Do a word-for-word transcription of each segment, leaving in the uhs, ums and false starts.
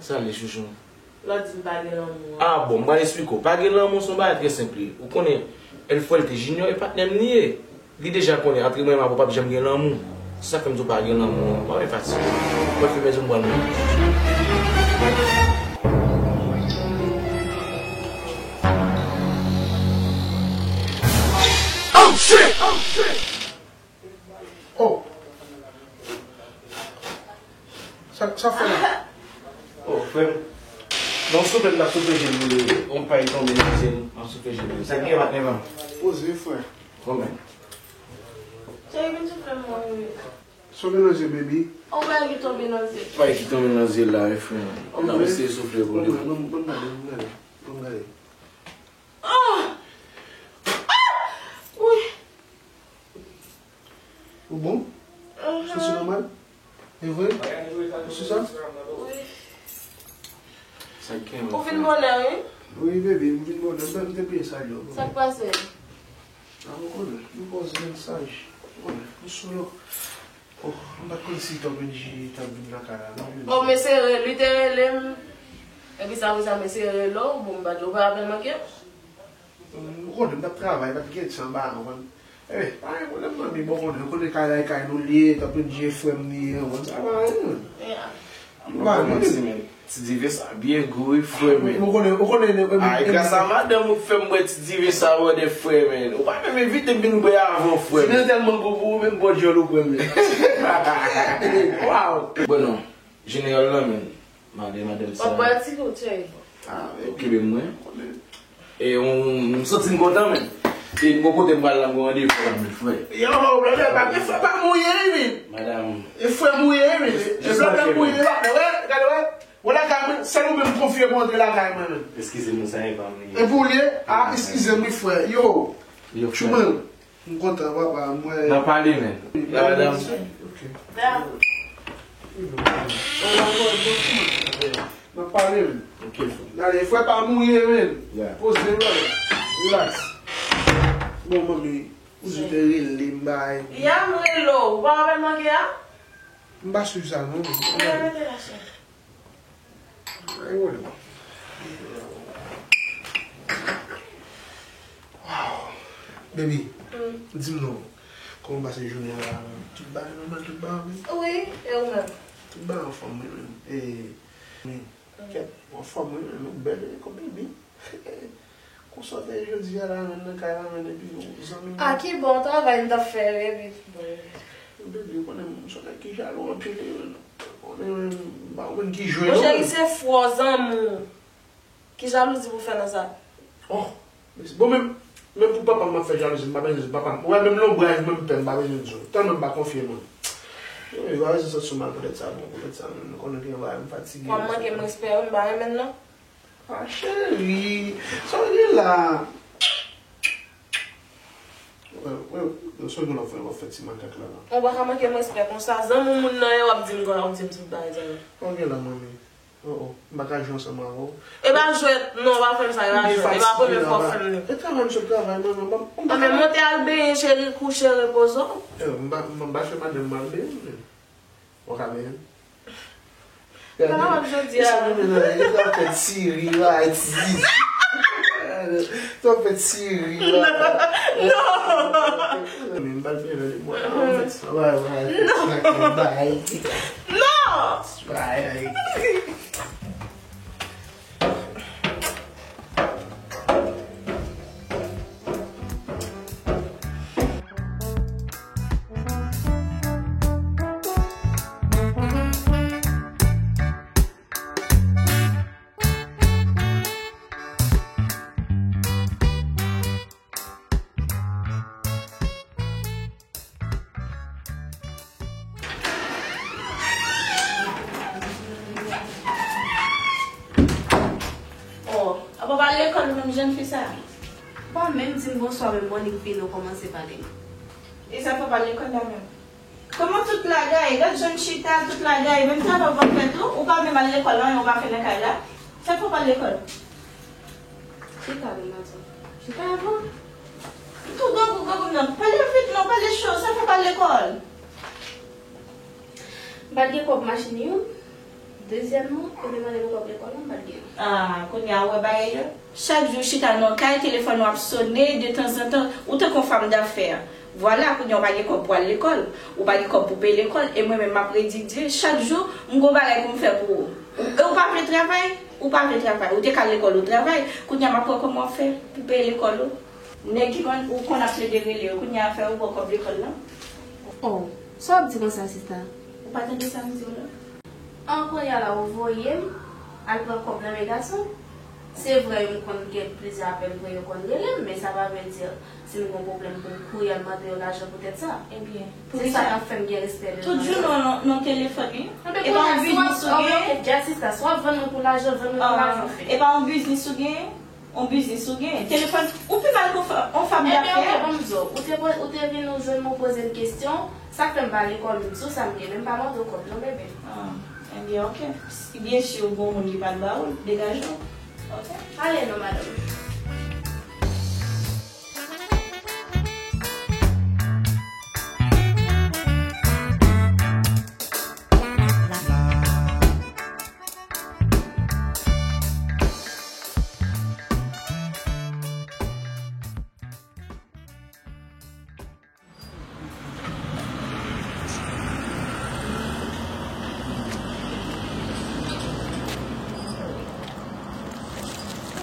Sa l ye, chouchou? Lè w di m pa gen lanmou an. Ah bon, m pral esplike w. Pa gen lanmou se yon bagay trè senp li ye. Ou konnen, El Fuerte Junior e patnè m li ye. Li deja konnen, antre mwen e Mabo p ap janm gen lanmou. Se sa k fè m di w pa gen lanmou an. M ap fatige. Mwen fè mezon m pral mwen. Oh shit! Oh shit! Oh! Sa, sa fè la? Oh, frè m. Non, souple, m ap soufle je m pou li. On pay tonbe nan je m, m ap soufle je m. Sa gen, patnè m? Poze, frè. Kòman? Cheri, vin soufle mwen, wi. Sa w gen nan je, baby? On pay ki tonbe nan je. Pay ki tonbe nan je la, wi, frè m. N ap eseye soufle pou li. Bon, bon, bon, gade, bon, gade. Bon, gade. Ah! Ah! Wi. Ou bon? Ou santi nòmal? E vre? Ou sou sa? Wi. Sa k gen, ou vin bonè, wi? Wi, bebe, m vin bonè. M te bliye salye w. Sa k pase? A, ou konnen, nou poze mesaj. Ou konnen, nou sou yo. Oh, m pa t konn si Top N G t ap vin lakay la, non. Oh, mesye rele, li te rele m. Epi sa, apre sa, mesye rele w, bon, m pa t, ou pa apèl manke? Ou konnen m t ap travay, pa t gen tan ba, ou konprann? Eh, pa gen pwoblèm, manmi, bon, konnen, ou konnen kay la e kay nou li ye, Top N G frè m li ye, ou konprann, sa pa anyen, man. M pa manti, men. Ti diven sa byen gou, wi, frè, men. Ou konnen, ou konnen, ah, e gras a madanm ou k fè m bwè ti diven sa, brother, frè, men. Ou pa menm envite m vin bwè avan, frè, men. Ti diven tèlman gou pou ou, menm bò dyòl ou pran, men. Wow! Bon, non. Jeneral la, men. Mande madanm sa. W ap bwè ti kou, cheri. Ah, ok, men mwen. E, m, m santi m kontan, men. E, m gon kote m pral la, m gon randevou la, men, frè. Yo, brother, pa gen frè pa mouye, wi, men. Madanm. E frè mouye, wi, men. E brother mouye, la, wè, gade, wè. Wè lakay mwen, sèl ou menm konfye pou antre lakay mwen, men. Eskize m, sa e pa mouye. E pou li, ah, eskize m, wi, frè. Yo, yo, frè. M kontan, papa, m wè. N ap pale, men. La, madanm. Ok. N ap pale, men. Ok, frè. Gade, frè pa mouye, men. Yeah. Poze, brother. Relax. Bon, manmi, ou di te rele m bay. Ya, m rele w. Ou pa wè manke a? M pa swiv sa, non. Ou rete la, chè. Ay, wole, man. Wow. Baby, di m non, kòman w pase jounen an la? Tout bagay nòmal, tout bagay, men? Wi, e ou menm? Tout bagay anfòm, wi, men. E, men, kèt, ou anfòm, wi, men, ou bèl, wi, kon baby. Konsa w te ye jodi a la, menm nan kay la, menm epi ou zanmi m. A ki bon travay m t ap fè, baby? Baby, ou konnen m se yon nèg ki jalou anpil, wi, men. Ou konnen, men, m pa konprann ki jwe, non. Mon cheri, se fò zanmi w. Ki jalouzi pou fè nan sa? Oh, bon, menm, menm pou papa m ap fè jalouzi, m pa bezwen di papa m. Ou wè, menm lonbraj mwen, m pè, m pa bezwen di w. Tèlman m pa konfye mwen. Yo, yo pa bezwen santi w mal poutèt sa, bon, poutèt sa, menm, nou konnen gen bagay, m fatige. Kòm manke m respè, wi, m pa renmen l, non. Ah, cheri, sa w gen la? Wè, wè, wè, sa w gen la, w ap fè, w ap fè ti makak la, la. Ou pa ka manke m respè konsa. Zanmi w moun nan ye, w ap di m konsa, w ap di m tout bagay sa yo. Sa w gen la, manmi? Oh, oh, m pa ka jwe ansanm avè w. E pa jwèt, non, w pa fè m sa, e pa jwèt. E pa premye fwa w fè m li. E travay, m sot travay, manmi, m pa, m pa. Anben, monte al benyen, cheri, kouche, repoze w. Eh, m pa, m pa fè madanm m al benyen, men. Ou ka benyen m? Kòman w ap jodi a? Sa menm nan, li t ap fè ti ri la, ti zizi. T ap fè ti ri la. Non! Men m pa l benyen nan li, mwen. Bay, bay, bay. Non! Bay. Oh, apa w pa al lekòl ou menm, jèn fi sa? Ou pa menm di m bonswa menm, bon, li vini, ou kòmanse pale. E sa fè w pa al lekòl la menm? Kòman tout lagay? Gad jan n chita, tout lagay. Menm travay ou p ap fè tou? Ou pa menm al lekòl, anyen ou pa fè nan kay la? Sa fè w pa al lekòl? Chita, Donatien. Chita avan. Tou grangou, grangou m nan. Pale vit non, pale cho. Sa fè w pa al lekòl? M pa t gen kòb machin youn. Dezyèmman, ou te mande pou kòb lekòl la, m pa t gen. Ah, kounye a ou wè bagay yo? Chak jou chita nan kay, telefòn ou ap sone detanzantan, ou tankou yon fanm dafè. Vwala, kounye a ou pa gen kòb pou al lekòl, ou pa gen kòb pou peye lekòl, e mwen menm m ap redidye, chak jou, m gon bagay pou m fè pou ou. Ou, e ou pa vle travay? Ou pa vle travay, ou te ka al lekòl ou travay, kounye a m ap wè kòman w fè pou peye lekòl ou. Nèg ki konn, ou konn ap plede rele yo, kounye a fè ou ba w kòb lekòl lan. Oh, sa w ap di konsa, sista? Ou pa tande sa m di w la? An, kounye a la, ou voye m al pran kòb nan men gason. Se vre, yo m konn gen plizyè apèl vre, yo konn rele m, men sa pa vle di si m gon pwoblèm pou m kouri al mande yo lajan pou tèt sa. Ebyen, se sa k ap fè m gen respè devan yo. Tout jounen w nan, nan telefòn, wi. Ebyen, e pa yon biznis ou gen? Dja sista, swa vann mwen pou lajan, vann mwen pou lajan, fè. E pa yon biznis ou gen? On biznis ou gen. Telefòn, ou pi mal ke on fa-, on fanm dafè. Ebyen, ok, ban m di w. Ou te po-, ou te vin ou jwenn mwen, ou poze m kesyon, sa k fè m pa lekòl, m di w sa m gen, men m pa mande w kòb non, bebe. Ah, ebyen, ok. Si byen si ou gon moun ki pa t ba ou l, degaje w. Ok? Ale non, madanm.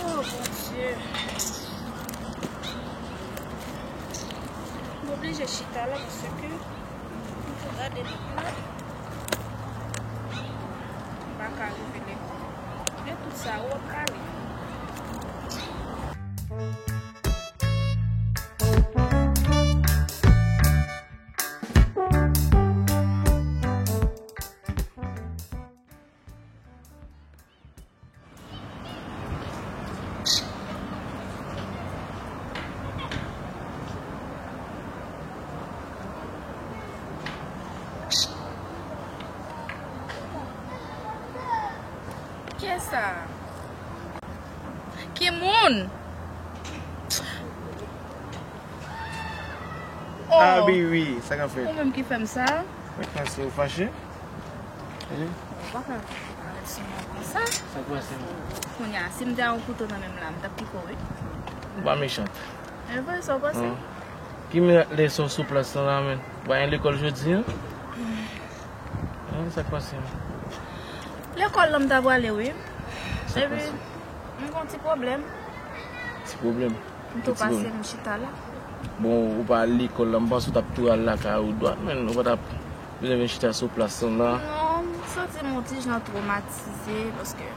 Oh, Bondye. M oblije chita la paske m tou gade tout la. M pa ka rive lekòl. Men tout sa yo ap pale. Kiyès sa? Ki moun? Oh. Abi, wi, sa k ap fèt? Ou menm ki fè m sa? Mwen panse ou fache. Ou pa ka parèt sou mwen konsa. Sa k pase, man? Kounye a, si m te gen yon kouto nan men m la, m t ap pike w, wi. Ou pa mechant. E vre, sa w panse? Ki mirak leson sou plas lan la, menm? Ou pa gen lekòl jodi a? Sa k pase, man? Lekòl lan m ta prale, wi. Epi, m gen yon ti pwoblèm. Ti pwoblèm? M tou pase, m chita la. Bon, ou pa al lekòl la, m panse ou t ap tou al lakay ou dwat, men ou pa t ap bezwen vin chita sou plas lan la. Non, m santi m yon ti jan twomatize, paske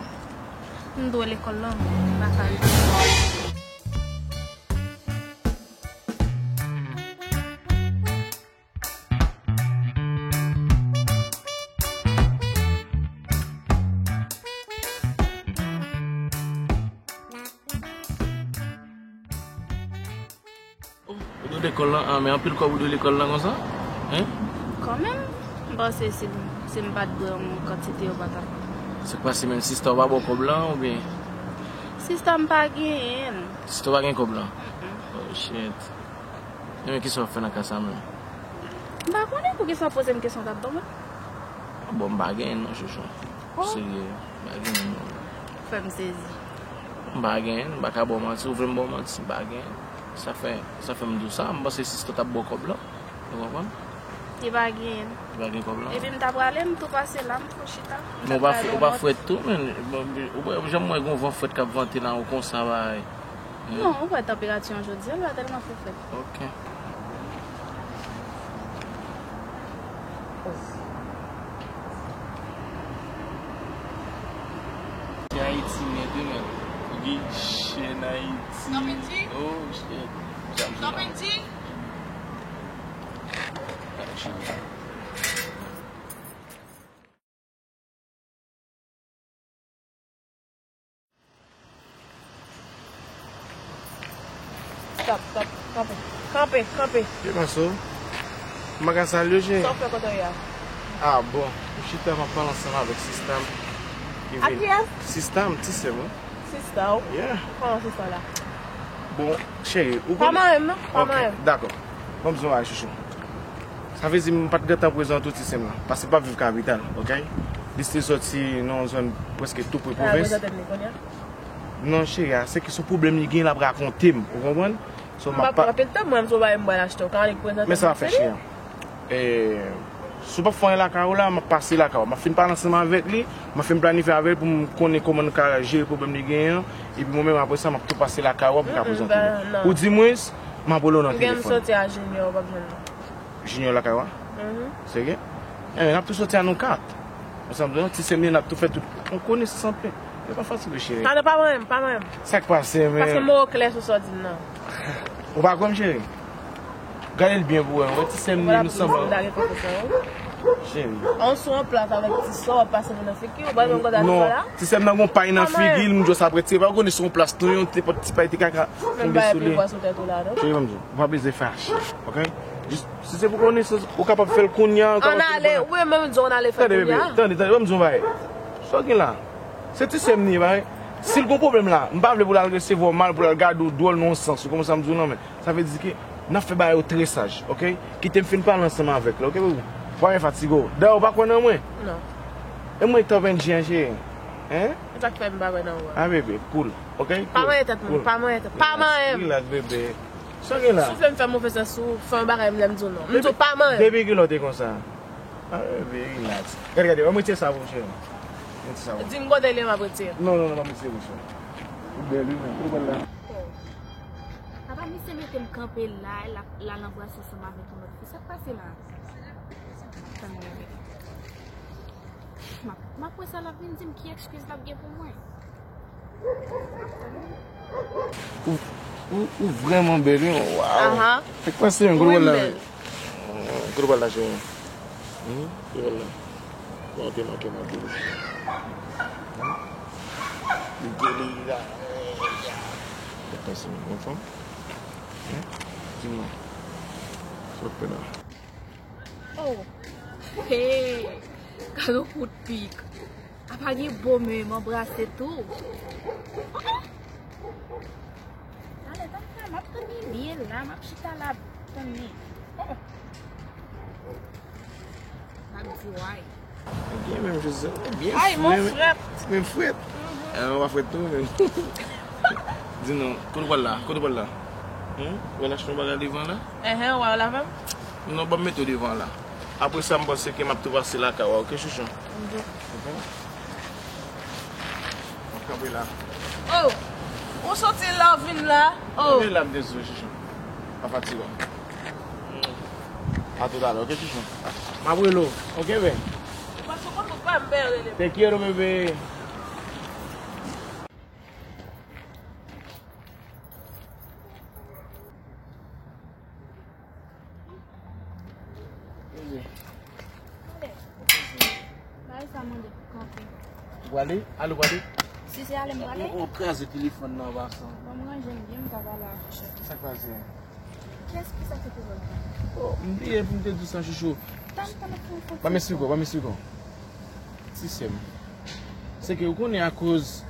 m dwe lekòl lan, m pa ka rete. Ou dwe lekòl lan, ah, men anpil kòb ou dwe lekòl lan konsa? Hein? Kanmenm, m panse si m, si m pa t dwe yon kantite, yo pa t ap. Sa k pase, menm sista w pa ba w kòb lan, oubyen? Sista m pa genyen l. Sista w pa gen kòb lan? Mm-mm. Oh, shit. Ebyen, kisa w ap fè nan ka sa menm? M pa konnen poukisa w poze m kesyon sa, tonton. Bon, m pa genyen non, chouchou. Oh. Serye, m pa genyen non. Fè m sezi. M pa genyen, m pa ka ba w manti, ou vle m ba w manti, m pa genyen. Sa fè, sa fè m di w sa, m panse sista w t ap ba w kòb lan. Ou konprann? Li pa genyen. Li pa gen kòb lan? Epi m ta prale, m tou pase la, m fou chita. Men ou pa fre-, ou pa frèt tou, men. Bon, ou wè, jan m wè gon van frèt k ap vante la, ou konsa, bagay. Non, ou wè tanperati an jodi a, li pa tèlman fè frèt. Ok. Ayiti nèt wi, men. Gen chèn Ayiti. Oh, shit. Sa m di la. Stop, stop, kanpe, kanpe, kanpe. Ki pase w? M pa ka salye w, cheri? Sa w fè kote w ye a? Ah, bon. M chita, m ap pale ansanm avèk sista m ki vin. Ak kiyès? Sista m, ti sè m, wi. Sista w? Yeah. Ou pale sista w la? Bon, cheri, ou konn. Pa mare m, non? Pa mare m. Ok, dakò. Bon, m di w bagay, chouchou. Sa vle di m pa t gentan prezante w ti sè m lan, paske m p ap viv kapital, ok? Li te soti nan yon zòn prèske tou pre pwovens. Prezante m li kounye a. Non, cheri, a, se ki sou pwoblèm li gen, l ap rakonte m. Ou konprann? So, m ap pa anpil tan, mwen, m sou bagay m pral achte, w ka ale prezante m. Men sa ap fè, cheri. E, si w p ap fè anyen lakay ou la, m ap pase lakay ou. M ap fin pale ansanm avèk li, m ap fin planifye avè l pou m konnen kòman nou ka jere pwoblèm li genyen an. Epi mwen menm, apre sa, m ap tou pase lakay ou pou m ka prezante w. Ou di mwens, m ap rele w nan telefòn. M gen m soti a Junior, w p ap jwenn mwen. Junior lakay ou a? Serye? Enben, n ap tou soti a nou kat. Ansanm, non, ti sè m li, n ap tou fè tout. On konesans anpil. Yo pa fatige, cheri. Tande, pa manyen m, pa manyen m. Sa k pase, men? Paske m wè w klè sou sa w di m nan. Ou pa kwè m, cheri? Gade l byen pou wè. Wè ti sè m li, nou sanble. Cheri. An sou yon plas avèk ti sò, w ap pase moun nan figi, ou pa menm kontan ti sò la? Ti sè m nan gon pay nan figi l, m jis ap retire. Pa konnen si yon plas tou, yon ti pay ti kaka tonbe sou li. Cheri, ban m di w, ou pa bezwen fache, oke? Jis, si se pou konesans, ou kapab fè l kounye a, ou kapab fè l kounye a. Ann ale, wi, men m di w ann ale fè l kounye a. Tande, tande, ban m di w yon bagay. Sa w gen la? Se ti sè m li ye, bagay. Si l gon pwoblèm la, m pa vle pou l al resevwa w mal, pou l al gade w dwòl nan yon sans, ou konprann sa m di w lan, men sa vle di ke n ap fè bagay yo trè saj, oke? Kite m fin pale ansanm avèk li, oke, bebe? Pa gen fatige w. Dayè, ou pa kwè nan mwen? Non. E mwen ki t ap enjè, cheri. Hein? E sa k fè m pa kwè nan ou a? Ah, bebe, cool, oke? Pa manyen tèt mwen, pa manyen tèt, pa manyen m. Relax, bebe. Sa w gen la? Si w vle m fè move sans sou ou, fè yon bagay m lè m di w non. M di w pa manyen m. Depi kilè w te konsa? Ah, bebe, relax. Gade, gade, ban m retire sa pou ou, cheri. Ban m retire sa pou ou. Di m kote l ye, m ap retire. Non, non, non, ban m retire pou ou, cheri. Ou bèl, wi, men. Ou bèl la. Papa, misye mete m kanpe la, l ap, l al anbrase ansanm avèk yon lòt fi. Sa k pase la? Tann mwen. M ap, m ap wè sa l ap vin di m, ki ekskiz l ap gen pou mwen. Ou, ou, ou vrèman bèl, wi. Waw. Aha. Sa k pase, menm? Kote w pral la? Kote w pral la, cheri? Hmm? Kote w pral la? Bon, ou te manke m anpil. Hmm? Li geli la. Sa k pase, menm? Ou anfòm? Hmm? Di m non. Sa w ap fè la? Oh! Hey! Gade yon kout pik. Apa gen bo men m anbrase tou. Oh, oh. Talè, tann la, m ap tann li byen la, m ap chita la, tann li. Oh, oh. M ap di way. Gen menm Joseph, byen frèt. Ay, mon frèt. Menm frèt. Mhm. Eh, ou pa frèt tou, menm. Di non, kote w pral la? Kote w pral la? Hmm? Ou pral achte yon bagay devan la? Enhen, ou pral avè m? Non, ban m mete w devan la. Apre sa, m panse ke m ap tou pase lakay ou a, oke, chouchou? Ok. Ok? M ap kanpe la. Oh! Ou soti la, ou vin la? Oh! Kanpe la, m te sou, chouchou. Pa fatige w. A toutalè, oke, chouchou? M ap rele w, oke, bebe? Ou pa sou kont ou pa m, bebe, rele m. Te quiero, bebe. Bebe. Bagay sa mande pou kanpe. Ou prale? Ale, ou prale? Si se ale, m prale. Ou, ou, ou kraze telefòn nan an pasan. Bon, m ranje m byen, m ka pale avè w. Sa k pase? Kiyès ki sa ki te vòlè? Oh, m bliye pou m te di w sa, chouchou. Tann, tann, tann, tann. Pa m esplike w, pa m esplike w. Ti sè m. Se ke ou konnen akoz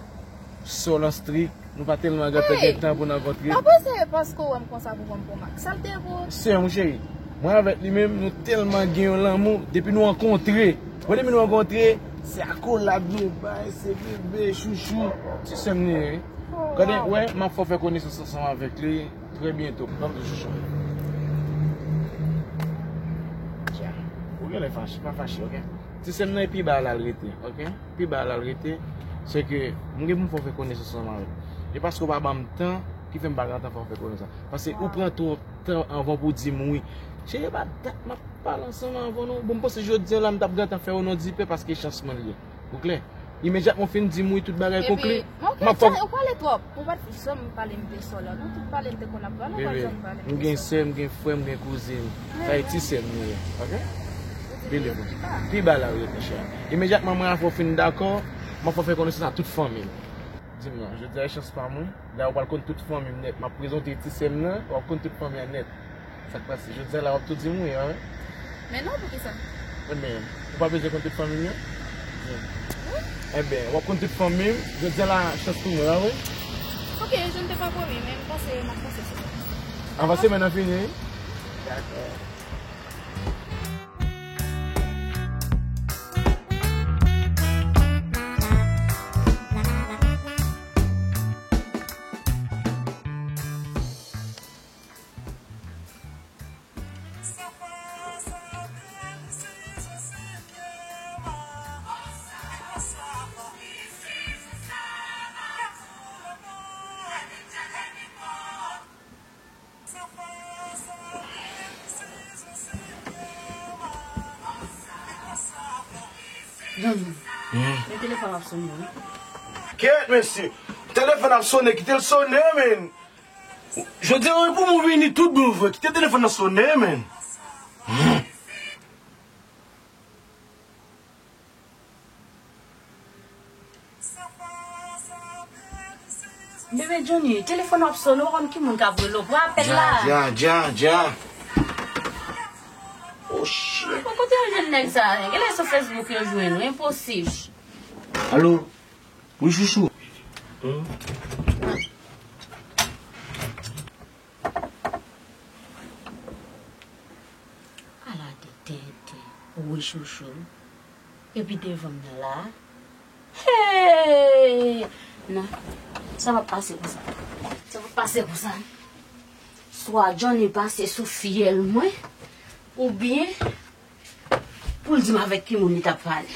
sòl lan strik, nou pa tèlman gentan gen tan pou n rankontre. Pa panse paske w wè m konsa pou pran m pou mak. Sa l te pou. Sè m, cheri. Mwen avèk li menm, nou tèlman gen yon lanmou. Depi nou rankontre, wè, depi nou rankontre, se akolad nou bay, se bebe, chouchou. Ti sè m li ye, wi. Oh, gade, wè, m ap fè w fè konesans ansanm avèk li. Trè byento. Ban m di w, chouchou. Tya. Ou genlè fache, pa fache, oke? Ti sè m nan e pi ba la l rete, oke? Pi ba la l rete, se ke m gen pou m fè w fè konesans ansanm avè l. E paske w pa ban m tan, ki fè m pa gen tan fè w fè konesans. Paske ou pran twòp tan anvan pou w di m wi. Cheri, e pa dat m ap pale ansanm avè w non. Bon, m panse jodi a la, m t ap gen tan fè w non dipè paske chans mwen li ye. Ou klè? Imedyatman w fin di m wi tout bagay konkli. Epi, m ap fè w. Ou pale twòp. Ou pa t janm pale m de sè w la. Nou tout pale m te konn ap pale, ou pa janm pale m de sè w. M gen sè, m gen frè, m gen kouzin. Sa e ti sè m li ye. Oke? Believe me. Pi ba la w ye, monchè. Imedyatman mwen avè w fin dakò, m ap fè w fè konesans a tout fanmi m. Di m non, jodi a e chans pa mwen. La ou pral konn tout fanmi m nèt. M ap prezante ti sè m nan, w ap konn tout fanmi an nèt. Sa k pase? Jodi a la w ap tou di m wi, a wi. Men non, poukisa? Enben, ou pa bezwen konn tout fanmi m yo? Di m. Wi. Enben, w ap konn tout fanmi m. Jodi a la, chans pou mwen, a wi. Ok, je ne t'ai pas promis, men m panse m ap panse sou sa. Avan semèn nan fini, wi? Dakò. Men telefòn ap sonnen wi. Kèt, mesye. Telefòn ap sonnen, kite l sonnen, men. Jodi a, pou mwen vini tout bon vre. Kite telefòn nan sonnen, men. Bebe Johnny, telefòn w ap sonnen, ou konn ki moun k ap rele w? Pran apèl la. Dja, dja, dja. Oh, shit. Bon, kote yo jwenn nèg sa? Genlè sou Facebook yo jwenn ou, enposib. Alo? Wi, chouchou. Hmm? Ala de tenten. Wi, chouchou. Epi devan m nan la. Hey! Non. Sa p ap pase konsa. Sa p ap pase konsa. Swa Johnny pase sou fyèl mwen, oubyen pou l di m avèk ki moun li t ap pale.